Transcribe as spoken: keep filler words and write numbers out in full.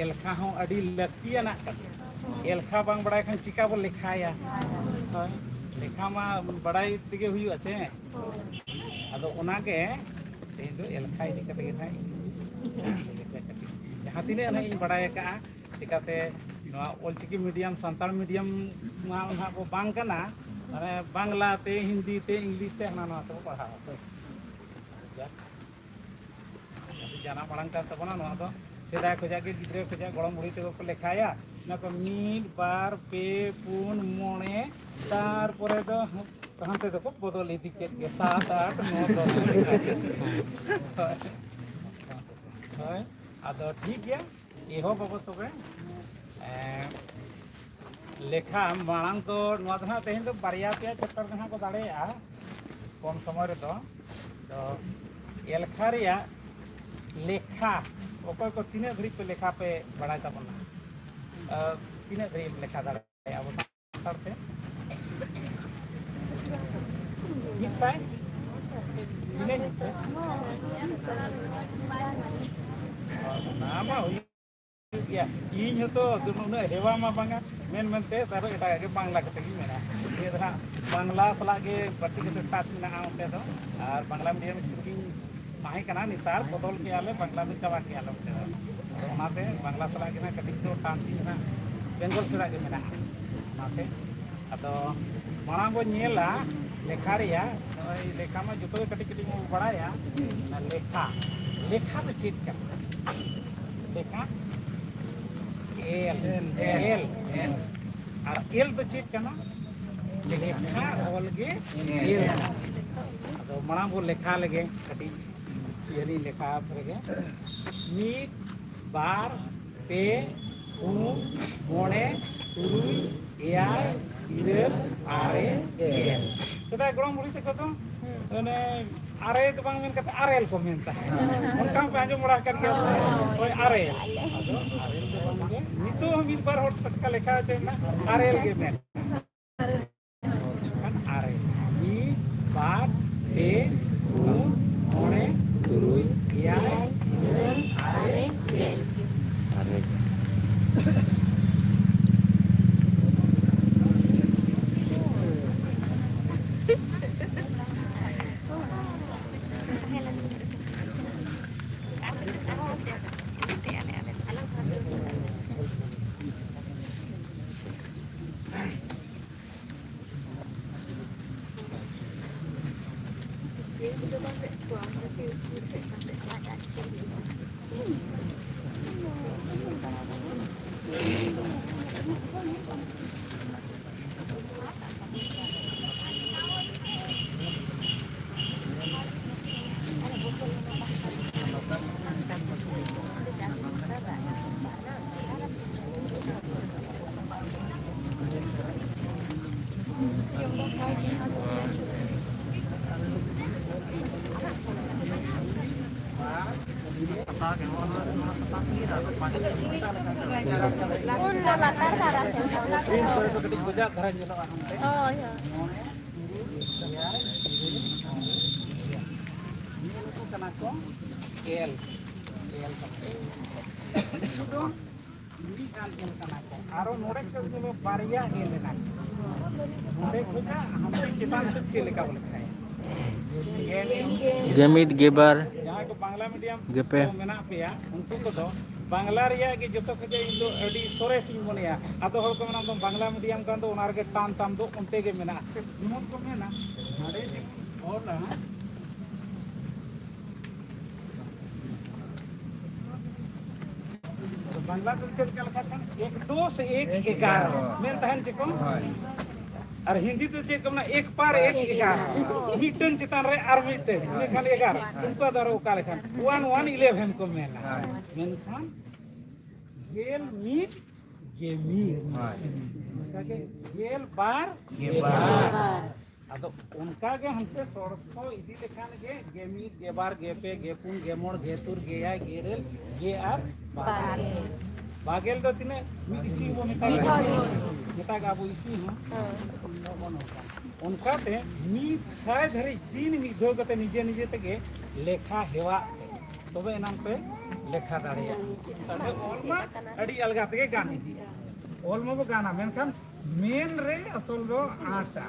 ᱮᱞᱠᱷᱟ ᱦᱚᱸ ᱟᱹᱰᱤ ᱞᱟᱹᱠᱛᱤᱭᱟᱱᱟᱜ ᱠᱟᱱᱟ᱾ ᱮᱞᱠᱷᱟ ᱵᱟᱝ ᱵᱟᱲᱟᱭ ᱠᱷᱟᱱ ᱪᱤᱠᱟ ᱵᱚ ᱞᱮᱠᱷᱟᱭᱟ? ᱦᱳᱭ, ᱞᱮᱠᱷᱟ ᱢᱟ ᱵᱟᱲᱟᱭ ᱛᱮᱜᱮ ᱦᱩᱭᱩᱜᱼᱟ ᱥᱮ᱾ ᱟᱫᱚ ᱚᱱᱟᱜᱮ ᱛᱮᱦᱮᱧ ᱫᱚ ᱮᱞᱠᱷᱟ ᱤᱫᱤ ᱠᱟᱛᱮ ᱜᱮ ᱱᱟᱦᱟᱜ ᱤᱧ ᱡᱟᱦᱟᱸ ᱛᱤᱱᱟᱹᱜ ᱱᱟᱦᱟᱜ ᱤᱧ ᱵᱟᱲᱟᱭ ᱟᱠᱟᱫᱼᱟ, ᱪᱤᱠᱟᱛᱮ ᱱᱚᱣᱟ ᱚᱞᱪᱤᱠᱤ ᱢᱤᱰᱤᱭᱟᱢ, ᱥᱟᱱᱛᱟᱲ ᱢᱤᱰᱤᱭᱟᱢ ᱢᱟ ᱱᱟᱦᱟᱜ ᱵᱚ ᱵᱟᱝ ᱠᱟᱱᱟ, ᱢᱟᱱᱮ ᱵᱟᱝᱞᱟ ᱛᱮ, ᱦᱤᱱᱫᱤ ᱛᱮ, ᱤᱝᱞᱤᱥ ᱛᱮ, ᱦᱟᱱᱟ ᱱᱚᱣᱟ ᱛᱮᱵᱚ ᱯᱟᱲᱦᱟᱣᱟ᱾ ᱡᱟᱠ, ᱡᱟᱱᱟᱢ ᱟᱲᱟᱝ ᱠᱟᱱ ᱛᱟᱵᱚᱱᱟ ᱱᱚᱣᱟ ᱫᱚ᱾ ᱥᱮᱫᱟᱭ ᱠᱷᱚᱡᱟᱜ ᱜᱮ ᱜᱤᱫᱽᱨᱟᱹ ᱠᱷᱚᱡᱟᱜ ᱜᱚᱲᱚᱢ ᱵᱩᱲᱦᱤ ᱛᱮᱠᱚ ᱠᱚ ᱞᱮᱠᱷᱟᱭᱟ, ᱚᱱᱟ ᱠᱚ ᱢᱤᱫ, ᱵᱟᱨ, ᱯᱮ, ᱯᱩᱱ, ᱢᱚᱬᱮ, ᱛᱟᱨᱯᱚᱨᱮ ᱫᱚ ᱦᱟᱱᱛᱮ ᱫᱚᱠᱚ ᱵᱚᱫᱚᱞ ᱤᱫᱤ ᱠᱮᱫ ᱜᱮ, ᱥᱟᱛ, ᱟᱴ, ᱱᱚ, ᱫᱚᱥ᱾ ᱦᱳᱭ, ᱦᱳᱭ, ᱟᱫᱚ ᱴᱷᱤᱠ ᱜᱮᱭᱟ, ᱮᱦᱚᱵ ᱟᱵᱚ ᱛᱚᱵᱮ᱾ ᱮᱸ, ᱞᱮᱠᱷᱟ ᱢᱟᱲᱟᱝ ᱫᱚ ᱱᱚᱣᱟ ᱫᱚ ᱱᱟᱦᱟᱜ ᱛᱮᱦᱮᱧ ᱫᱚ ᱵᱟᱨᱭᱟ ᱯᱮᱭᱟ ᱪᱮᱯᱴᱟᱨ ᱫᱚ ᱱᱟᱦᱟᱜ ᱠᱚ ᱫᱟᱲᱮᱭᱟᱜᱼᱟ ᱠᱚᱢ ᱥᱚᱢᱚᱭ ᱨᱮᱫᱚ᱾ ᱛᱚ ᱮᱞᱠᱷᱟ ᱨᱮᱭᱟᱜ ᱞᱮᱠᱷᱟ, ᱚᱠᱚᱭ ᱠᱚ ᱛᱤᱱᱟᱹᱜ ᱫᱷᱟᱹᱨᱤᱡ ᱯᱮ ᱞᱮᱠᱷᱟ ᱯᱮ ᱵᱟᱲᱟᱭ ᱛᱟᱵᱚᱱᱟ? ᱟᱨ ᱛᱤᱱᱟᱹᱜ ᱫᱷᱟᱹᱨᱤᱡ ᱮᱢ ᱞᱮᱠᱷᱟ ᱫᱟᱲᱮᱭᱟᱜᱼᱟ ᱟᱵᱚ ᱥᱟᱱᱛᱟᱲ ᱛᱮ? ᱢᱤᱫ ᱥᱟᱭ? ᱛᱤᱱᱟᱹᱜ? ᱚᱱᱟ ᱢᱟ ᱦᱩᱭᱩᱜ ᱜᱮᱭᱟ᱾ ᱤᱧ ᱦᱚᱸᱛᱚ ᱩᱱᱟᱹᱜ ᱦᱮᱣᱟ ᱢᱟ ᱵᱟᱝᱟ, ᱢᱮᱱ ᱢᱮᱱᱛᱮ ᱟᱨᱚ ᱮᱴᱟᱜᱟᱜ ᱜᱮ ᱵᱟᱝᱞᱟ ᱠᱟᱛᱮ ᱜᱤᱧ ᱢᱮᱱᱟ᱾ ᱱᱤᱭᱟᱹ ᱫᱚ ᱦᱟᱸᱜ ᱵᱟᱝᱞᱟ ᱥᱟᱞᱟᱜ ᱜᱮ ᱵᱟᱹᱲᱛᱤ ᱠᱟᱛᱮ ᱴᱟᱪ ᱢᱮᱱᱟᱜᱼᱟ ᱚᱱᱛᱮ ᱫᱚ, ᱟᱨ ᱵᱟᱝᱞᱟ ᱢᱤᱰᱤᱭᱟᱢ ᱥᱠᱩᱞ ᱜᱤᱧ ᱛᱟᱦᱮᱸ ᱠᱟᱱᱟ, ᱱᱮᱛᱟᱨ ᱵᱚᱫᱚᱞ ᱠᱮᱜᱼᱟ ᱞᱮ, ᱵᱟᱝᱞᱟ ᱫᱚ ᱪᱟᱵᱟ ᱠᱮᱜᱼᱟ ᱞᱮ ᱚᱱᱛᱮ ᱫᱚ᱾ ᱟᱫᱚ ᱚᱱᱟᱛᱮ ᱵᱟᱝᱞᱟ ᱥᱟᱞᱟᱜ ᱜᱮ ᱦᱟᱸᱜ ᱠᱟᱹᱴᱤᱡ ᱫᱚ ᱴᱟᱪ ᱤᱧ ᱦᱟᱸᱜ ᱵᱮᱝᱜᱚᱞ ᱥᱟᱞᱟᱜ ᱜᱮ ᱢᱮᱱᱟᱜᱼᱟ᱾ ᱚᱱᱟᱛᱮ ᱟᱫᱚ ᱢᱟᱲᱟᱝ ᱵᱚᱱ ᱧᱮᱞᱟ ᱞᱮᱠᱷᱟ ᱨᱮᱭᱟᱜ, ᱱᱚᱜᱼᱚᱭ ᱞᱮᱠᱷᱟ ᱢᱟ ᱡᱚᱛᱚ ᱜᱮ ᱠᱟᱹᱴᱤᱡ ᱠᱟᱹᱴᱤᱡ ᱵᱚᱱ ᱵᱟᱲᱟᱭᱟ᱾ ᱚᱱᱟ ᱞᱮᱠᱷᱟ, ᱞᱮᱠᱷᱟ ᱫᱚ ᱪᱮᱫ ᱠᱟᱱᱟ? ᱞᱮᱠᱷᱟ ᱮᱞ, ᱮᱞ, ᱮᱞ᱾ ᱟᱨ ᱮᱞ ᱫᱚ ᱪᱮᱫ ᱠᱟᱱᱟ? ᱞᱮᱠᱷᱟ ᱚᱞ ᱜᱮ ᱮᱞ ᱠᱟᱱᱟ᱾ ᱟᱫᱚ ᱢᱟᱲᱟᱝ ᱵᱚᱱ ᱞᱮᱠᱷᱟ ᱞᱮᱜᱮ ᱠᱟᱹᱴᱤᱡ, ᱤᱭᱟᱹ ᱞᱤᱧ ᱞᱮᱠᱷᱟ ᱨᱮᱜᱮ, ᱢᱤᱫ, ᱵᱟᱨ, ᱯᱮ, ᱯᱩᱱ, ᱢᱚᱬᱮ, ᱛᱩᱨᱩᱭ, ᱮᱭᱟᱭ, ᱤᱨᱟᱹᱞ, ᱟᱨᱮ, ᱜᱮᱞ᱾ ᱥᱮᱫᱟᱭ ᱜᱚᱲᱚᱢ ᱵᱩᱲᱦᱤ ᱛᱟᱠᱚ ᱫᱚ ᱢᱟᱱᱮ ᱟᱨᱮ ᱫᱚ ᱵᱟᱝ ᱢᱮᱱ ᱠᱟᱛᱮ ᱟᱨᱮᱞ ᱠᱚ ᱢᱮᱱ ᱛᱟᱦᱮᱸᱫ᱾ ᱚᱱᱠᱟ ᱦᱚᱸᱯᱮ ᱟᱸᱡᱚᱢ ᱵᱟᱲᱟ ᱟᱠᱟᱫ ᱜᱮᱭᱟ ᱥᱮ? ᱦᱳᱭ, ᱟᱨᱮᱞ᱾ ᱟᱫᱚ ᱟᱨᱮᱞ ᱫᱚ ᱵᱟᱝ ᱜᱮ, ᱱᱤᱛᱚᱜ ᱦᱚᱸ ᱢᱤᱫ ᱵᱟᱨ ᱦᱚᱲ ᱴᱟᱴᱠᱟ ᱞᱮᱠᱷᱟ ᱦᱚᱪᱚᱭ ᱢᱮ, ᱟᱨᱮᱞ ᱜᱮ ᱢᱮᱱ᱾ ᱢᱮᱱᱠᱷᱟᱱ ᱟᱨᱮ, ᱢᱤᱫ, ᱵᱟᱨ, ᱯᱮ, ᱯᱩᱱ, ᱢᱚᱬᱮ, ᱛᱩᱨᱩᱭ, ᱮᱭᱟᱭ, ᱤᱨᱟᱹᱞ, ᱟᱨᱮ, ᱜᱮᱞ᱾ ᱟᱨᱮ, ᱩᱱ ᱫᱚ ᱞᱟᱛᱟᱨ ᱫᱷᱟᱨᱟ ᱥᱮᱱ ᱠᱷᱚᱱ᱾ ᱤᱧ ᱠᱚᱨᱮ ᱫᱚ ᱠᱟᱹᱴᱤᱡ ᱜᱚᱡᱟᱜ ᱫᱷᱟᱨᱟ ᱧᱮᱞᱚᱜᱼᱟ ᱦᱟᱱᱛᱮ᱾ ᱦᱳᱭ, ᱦᱳᱭ᱾ ᱱᱤᱭᱟᱹ ᱠᱚ ᱠᱟᱱᱟ ᱠᱚ ᱮᱞ, ᱮᱞ ᱠᱟᱱᱟ ᱠᱚ᱾ ᱩᱱᱠᱩ ᱫᱚ ᱢᱤᱫ ᱟᱱ ᱮᱞ ᱠᱟᱱᱟ ᱠᱚ᱾ ᱟᱨᱚ ᱱᱚᱰᱮ ᱠᱚ ᱩᱱᱠᱩ ᱫᱚ ᱵᱟᱨᱭᱟ ᱮᱞ ᱮᱱᱟ ᱠᱚ᱾ ᱱᱚᱰᱮ ᱠᱷᱚᱱᱟᱜ ᱦᱟᱱᱛᱮ ᱪᱮᱛᱟᱱ ᱥᱮᱫ ᱪᱮᱫ ᱞᱮᱠᱟ ᱵᱚᱞᱮ ᱠᱷᱟᱭᱟ? ᱜᱮᱢᱤᱫ, ᱜᱮᱵᱟᱨ, ᱡᱟᱦᱟᱸᱭ ᱠᱚ ᱵᱟᱝᱞᱟ ᱢᱤᱰᱤᱭᱟᱢ ᱜᱮᱯᱮ᱾ ᱠᱚ ᱢᱮᱱᱟᱜ ᱯᱮᱭᱟ, ᱩᱱᱠᱩ ᱠᱚᱫᱚ ᱵᱟᱝᱞᱟ ᱨᱮᱭᱟᱜ ᱜᱮ ᱡᱚᱛᱚ ᱠᱷᱚᱡ ᱤᱧ ᱫᱚ ᱟᱹᱰᱤ ᱥᱚᱨᱮᱥᱤᱧ ᱢᱚᱱᱮᱭᱟ᱾ ᱟᱫᱚ ᱦᱚᱲ ᱠᱚ ᱢᱮᱱᱟ, "ᱟᱢ ᱫᱚ ᱵᱟᱝᱞᱟ ᱢᱤᱰᱤᱭᱟᱢ ᱠᱟᱱ ᱫᱚ, ᱚᱱᱟ ᱨᱮᱜᱮ ᱴᱟᱱ ᱛᱟᱢ ᱫᱚ ᱚᱱᱛᱮ ᱜᱮ ᱢᱮᱱᱟᱜᱼᱟ᱾" ᱡᱮᱢᱚᱱ ᱠᱚ ᱢᱮᱱᱟ, ᱱᱚᱰᱮ ᱡᱮᱢᱚᱱ ᱚᱞᱟ, ᱵᱟᱝᱞᱟ ᱛᱮ ᱪᱮᱫ ᱞᱮᱠᱟ ᱞᱮᱠᱷᱟ ᱛᱟᱦᱮᱱ? ᱮᱠ ᱫᱚ ᱥᱮ ᱮᱠ ᱮᱠ ᱮᱜᱟᱨᱚ᱾ ᱮᱜᱟᱨᱚ᱾ ᱢᱮᱱ ᱛᱟᱦᱮᱱ ᱪᱮᱫ ᱠᱚ? ᱦᱳᱭ᱾ ᱟᱨ ᱦᱤᱱᱫᱤ ᱛᱮ ᱪᱮᱫ ᱠᱚ ᱢᱮᱱᱟ? ᱮᱠ ᱯᱟᱨ ᱮᱠ ᱮᱜᱟᱨᱚ᱾ ᱢᱤᱫᱴᱟᱹᱝ ᱪᱮᱛᱟᱱ ᱨᱮ ᱟᱨ ᱢᱤᱫᱴᱟᱹᱝ, ᱤᱱᱟᱹ ᱠᱷᱟᱱ ᱮᱜᱟᱨᱚ᱾ ᱩᱱᱠᱩᱣᱟᱜ ᱫᱚ ᱟᱨᱚ ᱚᱠᱟ ᱞᱮᱠᱷᱟᱱ? ᱚᱣᱟᱱ ᱚᱣᱟᱱ ᱤᱞᱮᱵᱷᱮᱱ ᱠᱚ ᱢᱮᱱᱟ᱾ ᱦᱳᱭ᱾ ᱢᱮᱱᱠᱷᱟᱱ ᱜᱮᱞ ᱢᱤᱫ, ᱜᱮ ᱢᱤᱫ᱾ ᱦᱳᱭ᱾ ᱚᱱᱠᱟᱜᱮ ᱜᱮᱞ ᱵᱟᱨ, ᱜᱮ ᱵᱟᱨ᱾ ᱟᱫᱚ ᱚᱱᱠᱟ ᱜᱮ ᱦᱟᱱᱛᱮ ᱥᱚᱲᱠᱚ ᱤᱫᱤ ᱞᱮᱠᱷᱟᱱ ᱜᱮ ᱜᱮ ᱢᱤᱫ, ᱜᱮ ᱵᱟᱨ, ᱜᱮ ᱯᱮ, ᱜᱮ ᱯᱩᱱ, ᱜᱮ ᱢᱚᱬ, ᱜᱮ ᱛᱩᱨ, ᱜᱮ ᱮᱭᱟᱭ, ᱜᱮ ᱤᱨᱟᱹᱞ, ᱜᱮ ᱟᱨ ᱵᱟᱨ᱾ ᱵᱟᱨ᱾ ᱵᱟᱜᱮᱞ ᱫᱚ ᱛᱤᱱᱟᱹᱜ? ᱢᱤᱫ ᱤᱥᱤ ᱵᱚ ᱢᱮᱛᱟᱜ ᱢᱤᱫ ᱠᱟᱱᱟ᱾ ᱤᱥᱤ᱾ ᱢᱮᱛᱟᱜ ᱟᱵᱚ ᱤᱥᱤ ᱦᱚᱸ᱾ ᱦᱮᱸ᱾ ᱚᱱᱠᱟᱛᱮ ᱢᱤᱫ ᱥᱟᱭ ᱫᱷᱟᱹᱨᱤᱡ ᱫᱤᱱ ᱢᱤᱫ ᱫᱷᱟᱣ ᱠᱟᱛᱮ ᱱᱤᱡᱮ ᱱᱤᱡᱮ ᱛᱮᱜᱮ ᱞᱮᱠᱷᱟ ᱦᱮᱣᱟᱜ ᱯᱮ, ᱛᱚᱵᱮ ᱮᱱᱟᱝ ᱯᱮ ᱞᱮᱠᱷᱟ ᱫᱟᱲᱮᱭᱟᱜᱼᱟ᱾ ᱛᱟᱦᱞᱮ ᱚᱞ ᱢᱟ ᱟᱹᱰᱤ ᱟᱞᱜᱟ ᱛᱮᱜᱮ ᱜᱟᱱ ᱤᱫᱤᱜᱼᱟ᱾ ᱚᱞ ᱢᱟᱵᱚ ᱜᱟᱱᱟ, ᱢᱮᱱᱠᱷᱟᱱ ᱢᱮᱱ ᱨᱮ ᱟᱥᱚᱞ ᱫᱚ ᱟᱸᱴᱟ᱾